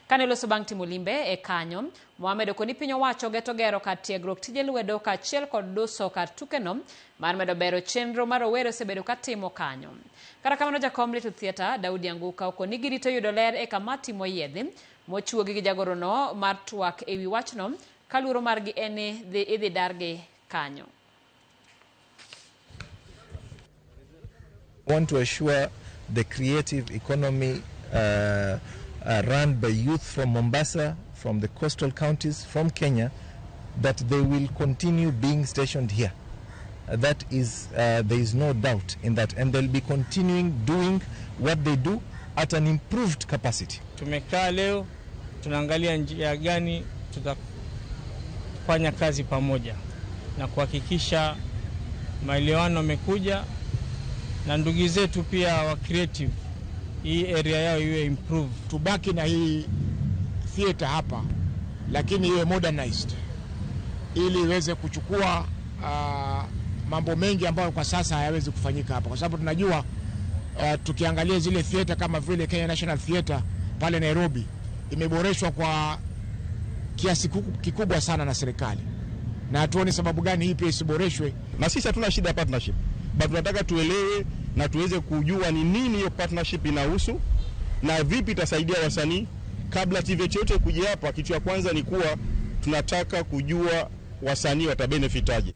Kane oloso bang' timo limbe e kanyo, Mohamed okoni piny owacho geto gero kar tiegruok tije lwedo kaachiel kod duso kar tukeno mar medo bero chenro mar rowere osebedo katimo kanyo. Kata kamano jakom Little Theatre Daudi Anguka okoni girito yudo ler e kamati moyiedhi mochuogi gi jagorono mar twak ewi wachno kaluoro margi en ni idhi dargi kanyo. Want to assure the creative economy run by youth from Mombasa, from the coastal counties, from Kenya, that they will continue being stationed here. That is, there is no doubt in that, and they'll be continuing doing what they do at an improved capacity. Tumekaa leo tunaangalia njia gani tutafanya kazi pamoja na kuhakikisha maelewano yamekuja na ndugu zetu pia wa creative hii area yao iwe improve. Tubaki na hii theater hapa lakini iwe modernized ili iweze kuchukua mambo mengi ambayo kwa sasa hayawezi kufanyika hapa, kwa sababu tunajua tukiangalia zile theater kama vile Kenya National Theatre pale Nairobi imeboreshwa kwa kiasi kikubwa sana na serikali, na hatuoni sababu gani hii pia isiboreshwe. Na sisi hatuna shida ya partnership, but tunataka tuelewe na tuweze kujua ni nini hiyo partnership inahusu na vipi itasaidia wasanii. Kabla TVET yote kuja hapa, kitu ya kwanza ni kuwa tunataka kujua wasanii watabenefit aje.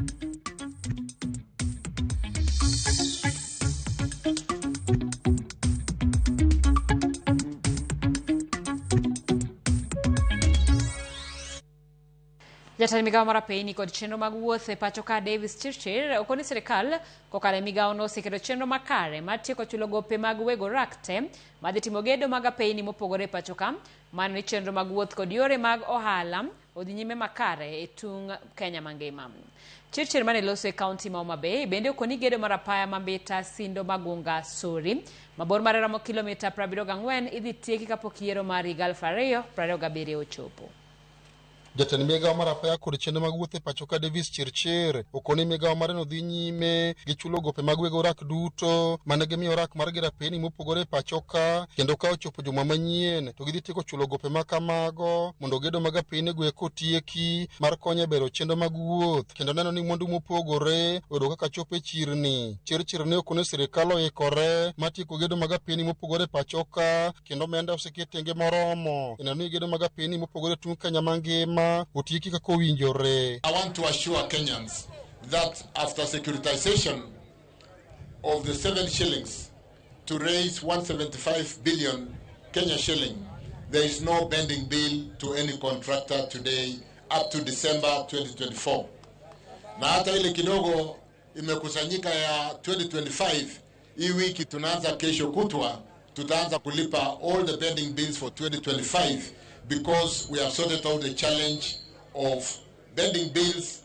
Jatend migao mar apeyni kod chenro mag wuoth e pacho ka Davis Chirchir okoni sirikal kokalo e migaono oseketo chenro makare mar tieko chulo gope mag weg orakte madhi timo gedo mag apeyni mopogore e pacho ka, mano ni chenro mag wuoth kod yore mag ohala odhi nyime makare e tung Kenya mangima. Chirchir mane loso e kaunti ma Homa Bay bende okoni gedo mar apaya ma Mbita Sindo Magunga Sori mabor mare romo kilomita 74 idhi tieki kapok yiero mar higa 2027 ochopo. Jatend migao mar apaya kod chenro mag wuoth e pacho ka Davis Chirchir okoni migao mare no dhi nyime gi chulo gope mag weg orak duto mane gimiyo orak mar gero apeyni mopogore e pacho ka, kendo ka ochopo juma manyien to gidhi tieko chulo gope ma kamago mondo gedo mag apeyni go eko otieki mar konyo e bero chenro mag wuoth kendo neno ni mwandu mopogore oyudo kaka chopo e chirni. Chirchir ne okoni sirikal oikore mar tieko gedo mag apeyni mopogore e pacho ka, kendo omenda oseket tenge moromo e neno ni gedo mag apeyni mopogore e tung Kenya mangima otieki kaka owinjore. I want to assure Kenyans that after securitization of the 7 shillings to raise 175 billion Kenya shilling, there is no bending bill to any contractor today up to December 2024. Na hata ile kidogo imekusanyika ya 2025, hii wiki tunaanza kesho kutwa, tutaanza kulipa all the pending bills for 2025 because we have sorted out the challenge of pending bills,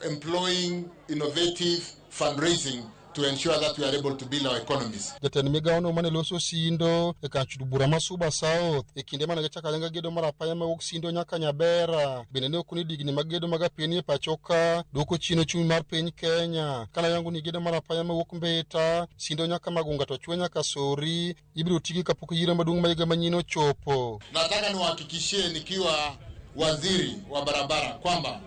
employing innovative fundraising to ensure that we are able to build our economies. Jatend migawono mane loso Sindo e kar chud bura ma Suba South e kinde mane gichako ayanga gedo mar apaya mawuok Sindo nyaka Nyabera bende ne okoni digni mag gedo mag apeyni e pacho ka dwoko chien ochumi mar piny Kenya. Kane oyango ni gedo mar apaya mawuok Mbita, Sindo nyaka Magunga to chwe nyaka Sori ibiro tigi kapok yiero maduong' ma higa manyien ochopo. Nataka niwahakikishie nikiwa waziri wa barabara kwamba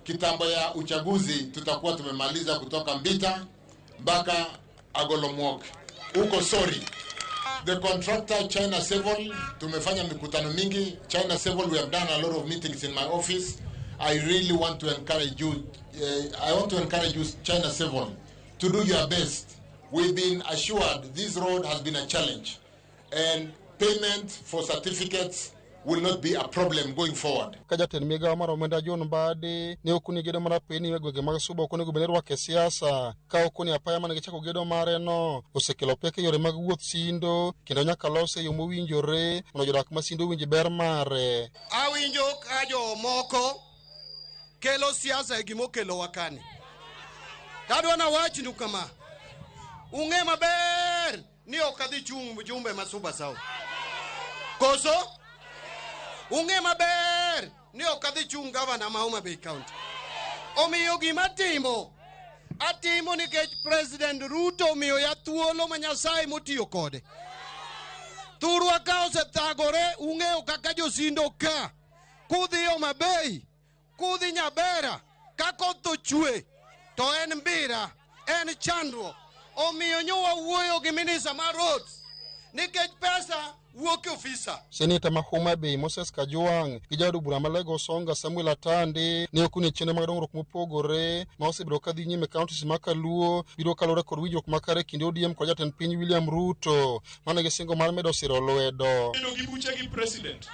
kitambo ya uchaguzi tutakuwa tumemaliza kutoka Mbita mpaka Agolomwok huko Sori. The contractor China Civil, tumefanya mikutano mingi. China Civil, we have done a lot of meetings in my office. I really want to encourage you, I want to encourage you, China Civil, to do your best. We've been assured this road has been a challenge, and payment for certificates will not be a problem going forward. Ka jatend migao mar omenda John Mbadi ne okoni gedo mar apeyni e gwenge mag Suba ok onego bed ni rwako e siasa, ka okoni apaya mane gichako gedo mare no osekelo pek e yore mag wuoth Sindo kendo nyaka lose e yo mowinjore mondo jodak ma Sindo owinj ber mare. Awinjo ka jomoko kelo siasa e gimokelowa kani. Tadwa nawachnu kama, ung'e maber ni ok adhi chung' mjumbe ma Suba South. Koso? Ung'e maber ni ok adhi chung' gavana ma Homa Bay County. Omiyo gima atimo, atimo nikech President Ruto omiyoya thuolo ma Nyasaye motiyo kode. Thurwa ka osethagore, ung'eyo kaka josindo ka. Kudhi Homa Bay, kudhi Nyabera, ka koth ochwe, to en mbira, en chandruok. Omiyo nyo wawuoyo gi minista mar roads, nikech pesa wuok e ofisa. Seneta ma Homa Bay Moses Kajwang' gi jaod bura ma Lego Songa Samuel Atandi ne okoni chenro mag dongruok mopogore ma osebedo ka dhi nyime e counties ma Kaluo biro kaluwore kod winjruok makare kind ODM kod jatend piny William Ruto mane gisingo mar medo siro lwedo. Wasebedo gi buche gi president,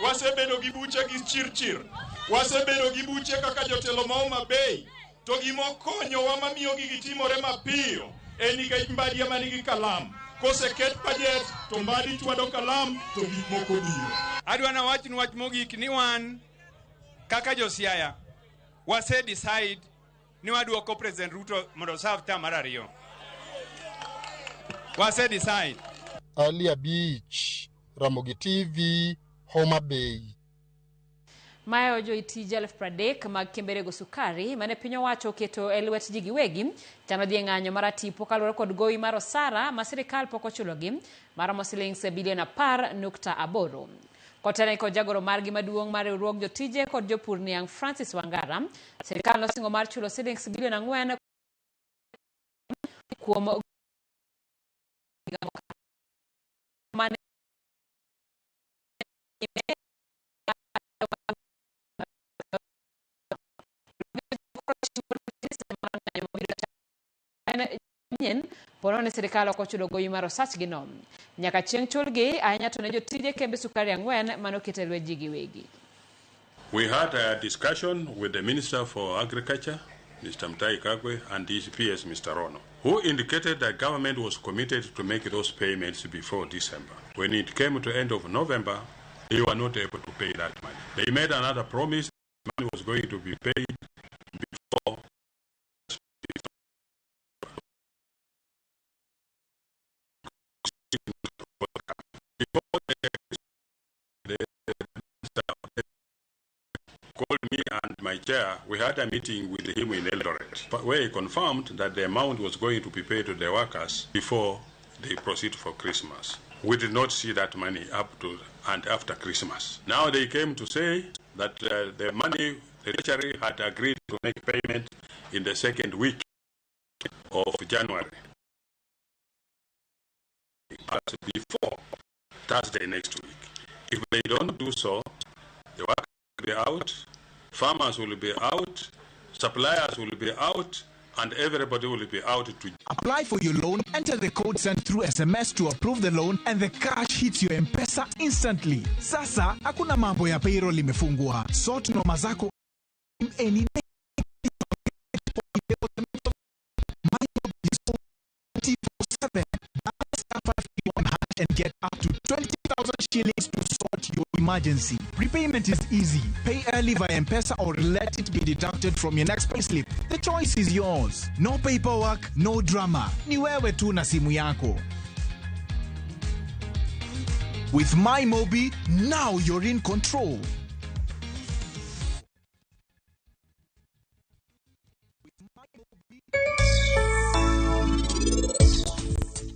wasebedo gi buche gi Chirchir, wasebedo gi buche kaka jotelo ma Homa Bay, to gimokonyowa mamiyo gigi timore mapiyo en nikech Mbadi ema nigi kalam. Koseket budget to Mbadi chwado kalam to gik moko biro. Adwa nawachnu wach mogik ni wan kaka jo Siaya wase decide ni waduoko President Ruto mondo oserve term mar ariyo. Wase decide. Ali Abich, Ramogi TV, Homa Bay. Mayo joitije 30,000 mag kembe rego sukari mane piny owacho oketo e lwet ji giwegi chano dhi e ng'anyo mar atipo kaluwore kod gowi mar osara ma sirikal pok ochulogi maromo silings bilion 10.8. Kotelne kod jagoro margi maduong' mar riwruog jotije kod jopur niang' Francis Wangara, sirikal nosingo mar chulo silings bilion 4 kuom mane nyien pono ni sirikal ok ochulo gowi mar osachgi no. Nyaka chieng' chulgi ahinya to ne jotije kembe sukari 4 mane oket e lwet ji giwegi. We had a discussion with the Minister for Agriculture, Mr. Mutahi Kagwe, and his PS, Mr. Rono, who indicated that government was committed to make those payments before December. When it came to end of November, they were not able to pay that money. They made another promise, money was going to be paid before the called me and my chair. We had a meeting with him in Eldoret, where he confirmed that the amount was going to be paid to the workers before they proceed for Christmas. We did not see that money up to and after Christmas. Now they came to say that the money, the Treasury had agreed to make payment in the second week of January, but before Thursday next week. If they don't do so, the workers will be out, farmers will be out, suppliers will be out, and everybody will be out to Apply for your loan, enter the code sent through SMS to approve the loan, and the cash hits your M-Pesa instantly. Sasa hakuna mambo ya payroll imefungwa. Sort noma zako any day. 24/7. *531# and get up to 20,000 shillings to sort your emergency. Repayment is easy. Pay early via M-Pesa or let it be deducted from your next payslip. The choice is yours. No paperwork, no drama. Ni wewe tu na simu yako. With MyMobi, now you're in control.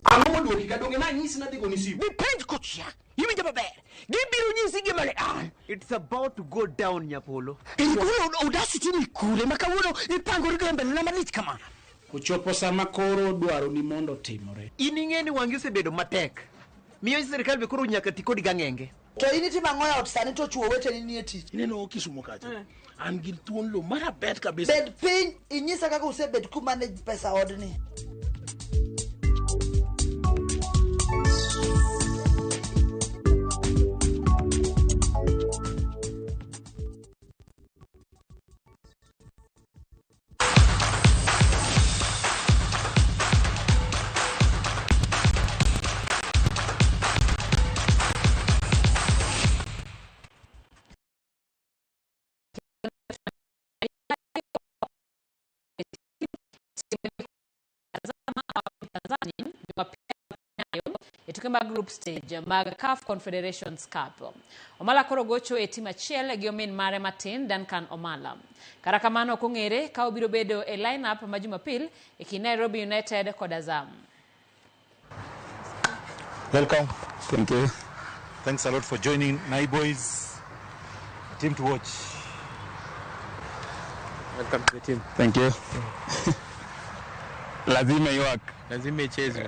Ang'o moduoki ka donge nanyisi nadhi goni simu? Bipenj kocha. Iwinjo maber. Gibiro nyisi gima ne an. It's about to go down, Nyapolo. Koro audacity ni kure ma kawuono ipangori go e mbele na malich kama. Ochopo sama koro dwaro ni mondo otimore. In ing'e ni wang'i osebedo matek. Miyo sirikal be koro nyaka ti kodi gang'enge. To in itimo ang'o e ot sani to chuo weteni nie tich? Ineno Kisumo kacha. An gi thuon lo marabet kabisa. Bed piny inyisa kaka usebet kumanage pesa odni. E tuke mag group stage mag CAF Confederations Cup. Omala koro gocho e tim achiel gi omin mare matin Duncan Omala. Kata kamano ok ong'ere ka obiro bedo e line-up ma Jumapil e kind Nairobi United kod Azam. Welcome. Thank you. Thanks a lot for joining Nai Boys. Team to watch. Welcome to the team. Thank you. Lazima iwork. Lazima ichezwe.